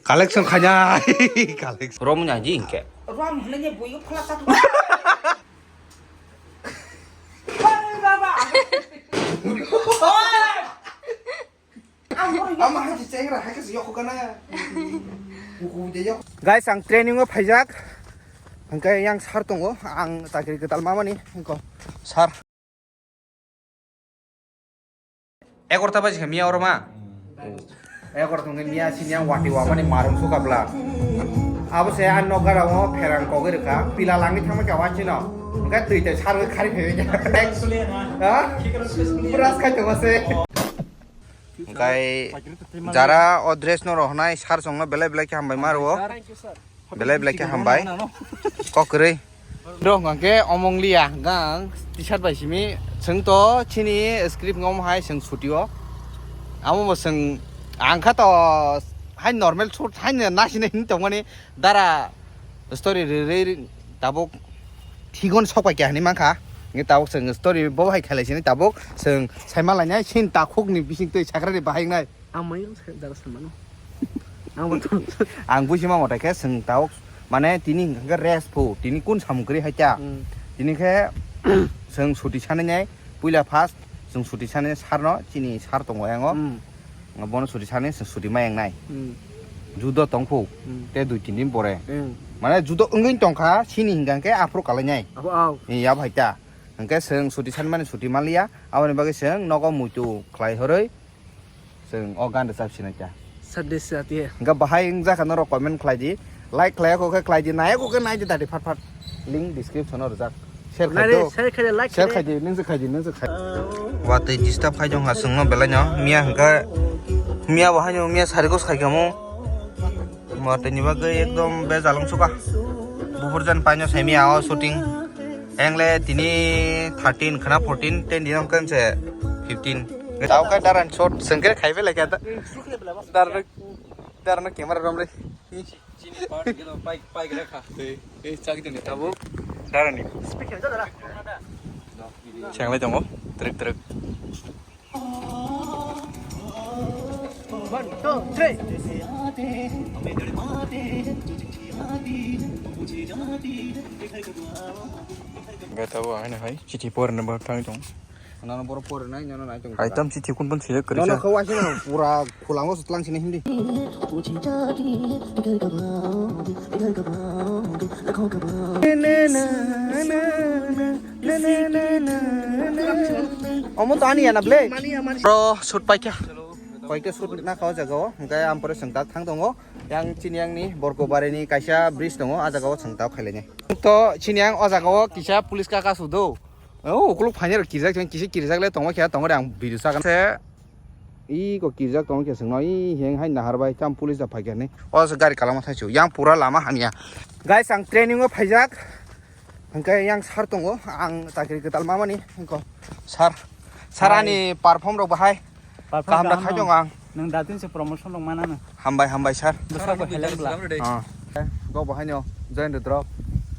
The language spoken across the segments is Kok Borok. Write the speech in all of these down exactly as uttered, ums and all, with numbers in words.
Collection khaina. Collection. Rom nya ji hingke. Rom hwnwi ni buyu khwlasa. Baba. Ama hai chengra hai kasi yok kana. Guys, ang training o phaijak. Hingke yang sir tongo, ang chakri kwtal mamani hingko sir. Egarota baji khe miya oro ma. Egarota hingke miya sini ang wati wamani marung suka bla. Abo se ang nok gara o pherang kogwi rwkha. Pila langwi thangma khe wachino. Hingke twi twi sir khari phaiwi. Ha? Brush khai tongo se. Hingke jara o dress no rohonai sir songno belai belai khe hambai ma rwo. Belai belai khe hambai. Kok kwrwi. Bro, hwnkhe omong liya, hwnkhe ang t-shirt bai simi, chwng to chini script ngom hai chwng suti o. Amo bo chwng ang kha to hai normal suit hai no nasina hin tongmani dara story rwrwi tabuk thigon sok pai kha hinwi mankha. Nge tabuk chwng story bo hai khelai sini tabuk chwng saima lainai sin takhuk ni bising twi sakra ni bahai nai. Ang mai ang sai dara samano. Ang bo to. Ang buji ma motai khe chwng tabuk mane tini hingkha khe rest phu tini kun samung kwrwi hai ta. Hmm. Tini khe chwng suti sanai nai puila first chwng suti sanai sir no chini sir tongo yango. Hmm. Bono suti sanai chwng suti ma yang nai. Hmm. Judo tong phu Hmm. te dui tin din pore. Hmm. Mane judo wngwi tong kha sini hingkha khe aphuru kalai nai. Abo au. Ni ya bhai ta. Hingkhe chwng suti sanmani suti manliya aboni bagwi chwng nogo muitu khlai horwi. Chwng o gan rwchap sinai kha. Sunday se ati hai. Hingkhe bahai wngjakha norok comment khlai di. Like khlai kho khe khlai di, nai kho khe nai di dadi phat phat. Link description o rwjak. Share khai Nai re, do. Share khai di, like Share khai khai di, nung se khai di, nung se khai. Watwi disturb khai jong ha chwngno belai no. Miya hingkhe miya bahai no miya sari gos khai kamo. Watwi ni bagwi ekdom bejal wng suka. Buphur jan paino sai miya o shooting. Engle tini thirteen khna fourteen, ten din wng khe fifteen. Tao khe daran shot sengkhe khai belai khe da. Dar dar no camera rom re. Chini part gelo pai pai gra kha. Ei ei chak jani tabo. Darani. Speaker da da. Chenglai tongo. Trek trek. One, two, three. Gata bo haino hai chithi porna ba thang tong. Nano boro pore nai nano nai tong. Hai tam chithi kun pun sile kari. Nano khawa sina pura khulango sutlang sina hindi. Omo to ani yana ble. Bro, shoot paikha. Koikta shoot na khawa jaga o. Hingke ampore sengtak thang tongo. Yang chini yang ni Borkobari ni kaisa bridge tongo. A jaga o sengtak khailene. To chini yang o jaga o kisa police kaka sudo. O ukuluk phainai rok kirijak chang kisa kirijak le tongma khe tongma ang video sagan se. I ko kirijak tong khe sengno i heng hai nahar bai tam police da phaikha ni. O se gari kalama thaichu. Yang pura lama hamya. Guys, ang training o phaijak. Hingke yang sir tongo, ang chakri kwtal mamani, hingko sir. Sir Hai. Ani perform rok bahai. Perform Kaham da kaham khai dong. Dong ang. Nwng datin se promotion rok mana no? Hambai, hambai, sir. Bwsa bo heleng bla. Ah. Go bahai no, join the drop.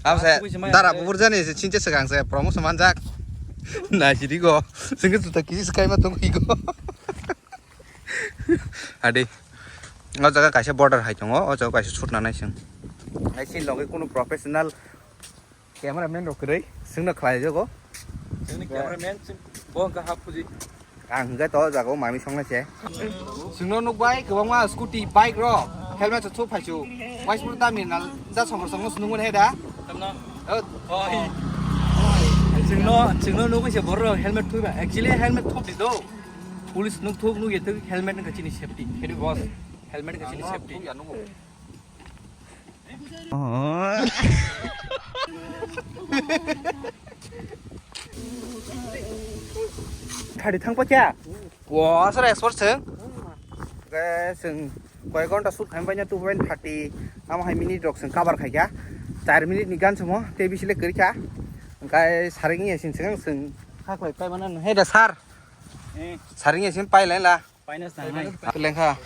Am se, Ah, kuwi se maya dara se. Bubur jani se chinche se gang se promotion manjak. Na siri go. Singke tuta kisi se kaima tong go. Adi. O jaga kaisa border hai tongo, o jaga kaisa shoot nanai sing. Hai sin loge kuno professional Cameraman rok kwrwi, chwngno khlai jago. Chwngni cameraman, chwng bo wngkha ha phuji. Ang hwnkhe to o jaga o mami songnai se. Chwngno nukbai kwbangma scooty, bike rok, helmet rok thuk phaisu. Waismano dami nal, ja songkor songno se nungmani hai da? Tamno? Oh. Oh, i. Chwngno, chwngno nugwi se borok rok helmet thukba. Actually helmet thuk di do. Police nuk thuk nuk ye thuk helmet wngkha chini safety. Khedu boss. Helmet wngkha chini safety. Thari thang pakya. Wa, asal expert se. Guys, chwng koi ghonta shoot khai banya two point thirty. Amo hai minute rok chwng cover khai kha. Char minute ni gan sumo, te bisile kwrwi kha. Guys, saring ye sing sing sing. Kha khlai pai mana no. Hey da sir. Eh. Saring ye sing pai lai la. Finance na nai. Lengkha.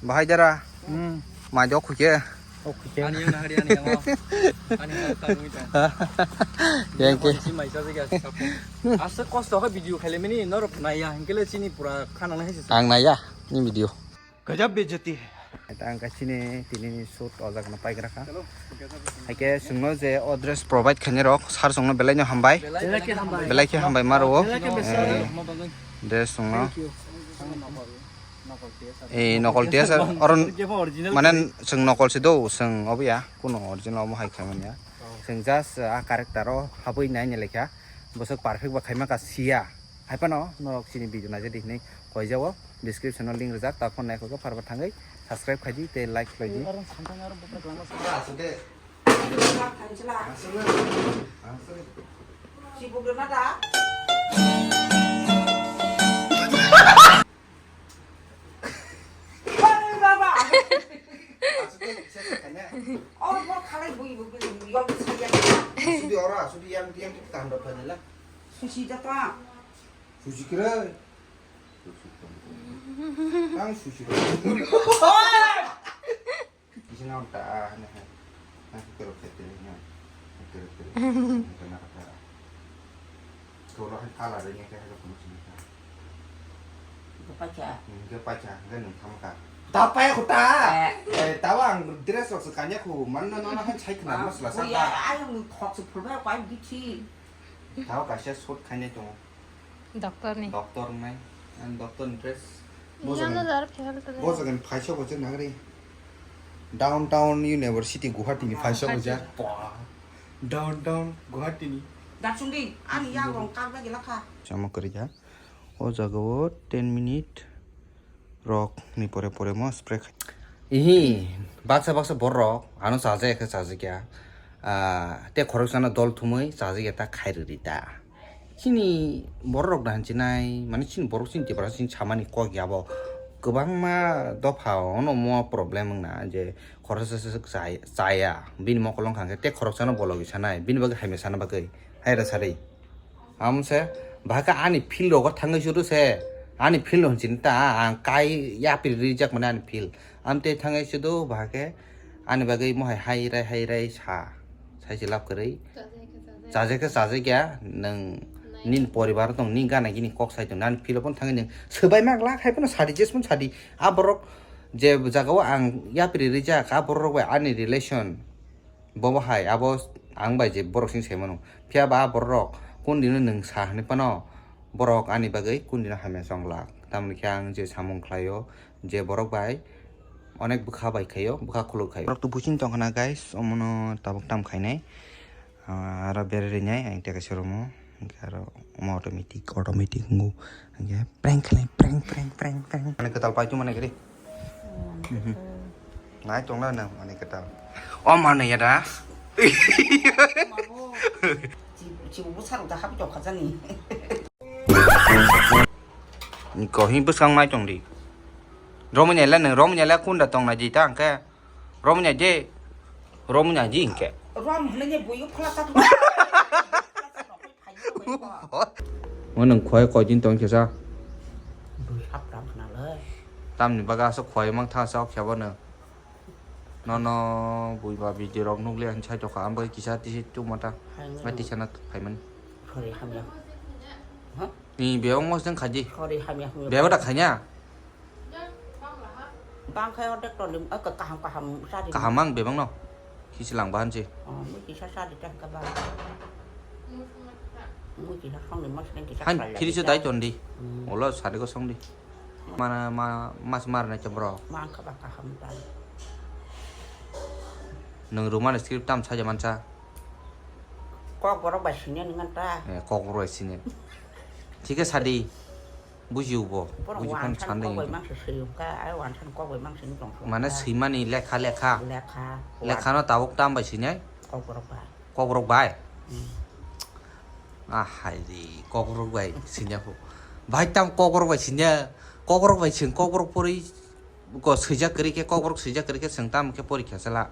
Bahai jara. Hmm. Ma jok khuke. Ok, khuke. Ani yang na hari ani yang. Ani yang ta nui ta. Yang ke. Si mai sa siga sapo. Asa kosto ha video khale mini nor na ya hingkele chini pura khana na hisi. Ang na ya ni video. Gajab bejati hai. Ang kaisini tini shoot o jaga no paigra kha. Haikhe chwngno je o dress provide khainai rok sir chwngno belai no hambai. Belai khe hambai. Belai khe hambai maro. Belai khe hambai. Eh, dress chwngno. Thank you. Eh, nokol tiya sir. Oron mane chwng nokol se do, chwng obo ya. Kuno original omo hai khaimani ya. Chwng just a character o habwi nai ni lekha. Bwswk perfect ba khaima ka siya. Hai phano norok chini video naijadi hinwi koijao, description o link rijak, ta phone naikhogo, pharba thangwi subscribe khaidi tei like khlaidi. Susi jata. Susi kira. Ang susi. Isi na ta ne. Ang kero kete ne. Kero kete. Kena kata. Kolo hai kala de ne kaya kamu sini ka. Kepacha. Kepacha, enggak nung kamu ka. Tapa ya kota. Eh, tawa ang dress rok sekanya ku. Mana nona hai chai kena mas lah. Ayo khok sepuluh ya kau gitu. Tawa kasih short kanya tuh. Doctor ni. Doctor nai, ang doctor ni dress. Bo jagan, bo jagan phaisa bo je nagri. Downtown University Guwahati ni phaisa bo je. Downtown Guwahati ni. Daksung di, ani yang rong kar ba gila kha. Sama kerja. O jaga o ten minute. Rok ni pore pore mo spray khai. Ihi, baksa baksa borok ano chajak khe chajak ya. Ah, te khoroksa no dol thumui chajak ya ta khai rwdi ta. Chini borok rok da hinjinai, mane chini borok chini Tiprasa chini samani kok ya bo. Kwbangma dopha ono mo problem wngna je khoroksa se chaya, bini mokol wngkha khe te khoroksa no bologwi sanai, bini bagwi hamya sana bagwi. Hai ra sari. Amo se, bahai khe ani field rogo thangwi sudu se, ani field hwn chini ta, ang kai yapri rijak mani ani field. Am tei thangwi sudu, bahai khe ani bagwi mohai hai rai, hai rai sa, sai se lab kwrwi. Chajak khe chajak ya, nwng nini poribar tong, nini gana gini kok sai tong, ani field phano thangwi nwng swbai mak lak hai phano sadi, jes phano sadi. A borok je jaga o ang yapri rijak, a borok rok bai ani relation. Bobo hai abo ang bai je borok sini sai mano. Phiya ba borok kundino nwng sa hinwi phano borok ani bagwi kundino hamya chong lak. Tamoni khe ang je samung khlaio je borok bai onek bwkha bai khaio, bwkha khuluk khaio. Borok to buching tong khna guys, omono tabuk tam khainai. Ah, aro bereri nai ang teka soromo. Hingke aro omo automatic, automatic wngo. Hingke prank khlai, prank, prank, prank, prank. Mane kwtal pai tu mane gari. Mhm. Nai tongla nang mane kwtal. O mane ya da. Chibu, chibu bwsarok da habi tongkha jani. Ko hi bwskang nai tong di. Romanya la nang, Romanya la kunda tong na di ta hingke. Romanya je, Romanya ji hingke. Rom hwnwi buiyo phola ta. Mo nung khoi koi din tong kisa. Bui hap ram khna le. Tamni baga asok khoi mang tha sok khebo no. Nono bui ba video rok nukle han sai tokha ambai kisa tisi tu mata. Hai no. Ngai tisa na phaiman. Khori hamya. Ha? Ni bebak mos nang khaji. Khori hamya hamya. Bebak da khanya. Bang khai ordek to lim, eh, kaham kaham sari. Kaham ang bebak no. Kisi lang bahan si. Oh, mui kisa sari tang ka ba. Mui kisa song ni mas nang kisa. Han, kiri so dai ton di. Hmm. Olo sari ko song di. Mana ma mas mar na chembro. Mang ka ba kaham ta. Nung rumah script tam saja mansa. Kok borok bai sini ningan ta. Eh, kok borok bai sini. Thik sadi. Bujiu bo. Buji phano sandai. Kok bai mangsa siyuk ka, ai wansan kok bai mangsa ni tong. Mane swimani lekha lekha. Lekha. Lekha no tabuk tam bai sinai? Kok borok bai. Kok borok bai? Hmm. Ah, hai di, kok borok bai sinya ko. Bai tam kok borok bai sinya. Kok borok bai sing, kok borok pori ko swijak kri ke, kok borok swijak kri ke seng tam ke porikha sela.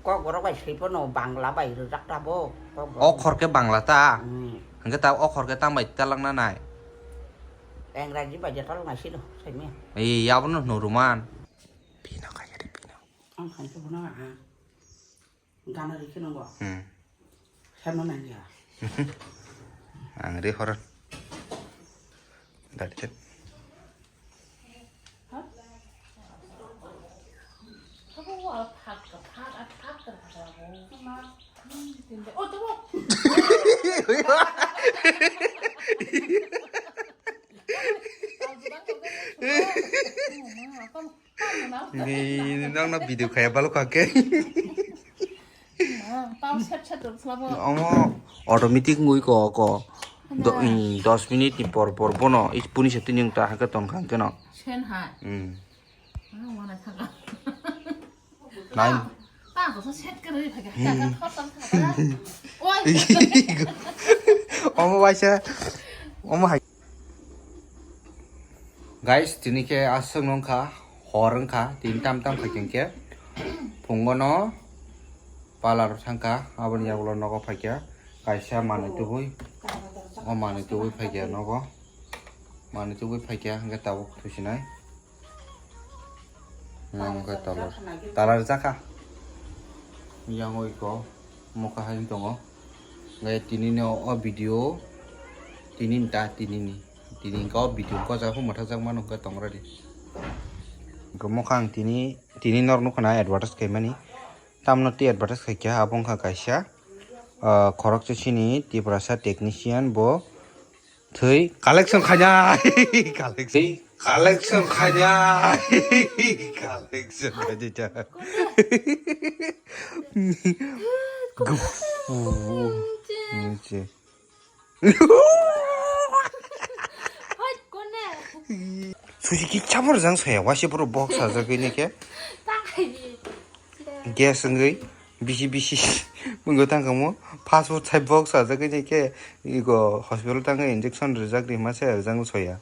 Kokborok bai swi phano Bangla bai rwjak ta bo, kokborok. Okhor khe Bangla ta? Hmm. Hwnkhe ta okhor khe tang bai talak na nai? Engraji bai je talak nai sino, saimanya. Ei, abono hwno Roman. Pino kaya de pino. Ang khan khe hwno, ah. Gana ri khe nongo. Hmm. Hema nangya. Ang ri horo. Dadi. Ni nang na video khaya balu kake. Tao set set rok slabo. Omo automatic ngui ko ko. Do, Hwnai. Mm, dos minute ni por por bono is puni se tini ta hake ton khang keno. Sen hai. Mm. Ah, wana thaka. Nine. Ta ko set kare thaka. Hmm. Thaka thot thaka. Oi. Omo waisa. Omo hai. Guys, tini khe aswk nung kha, hor wng kha, tini tam tam kha khe phungo no parlor thang kha, aboni yagulo nogo phai kha, kaisa manwi tubui, o manwi tubui phai kha nogo, manwi tubui phai kha hwnkhe tabuk thusinai. Nang khe talar, talar jakha. Yang oi ko mokha hai tongo. Ngai tini no o video tini ta tini ni. Tini ko video ko ja hu matha jak mano khe tong ready. Ko mokha ang tini, tini nor nukha na advertise khaimani. Tamno ti advertise khaikha abo wngkha kaisa, ah, khoroksa chini Tiprasa technician bo Thwi collection khainai. Collection. Collection khainai. Collection khainai ta. Gufu. Nche. Susi ki chamor jang saya wasi bro box aja gini ke. Gas wngwi bisi bisi wngwi tang kamo fast food sai box sajagwi nai khe ego hospital tangwi injection rijak rima se rijak soya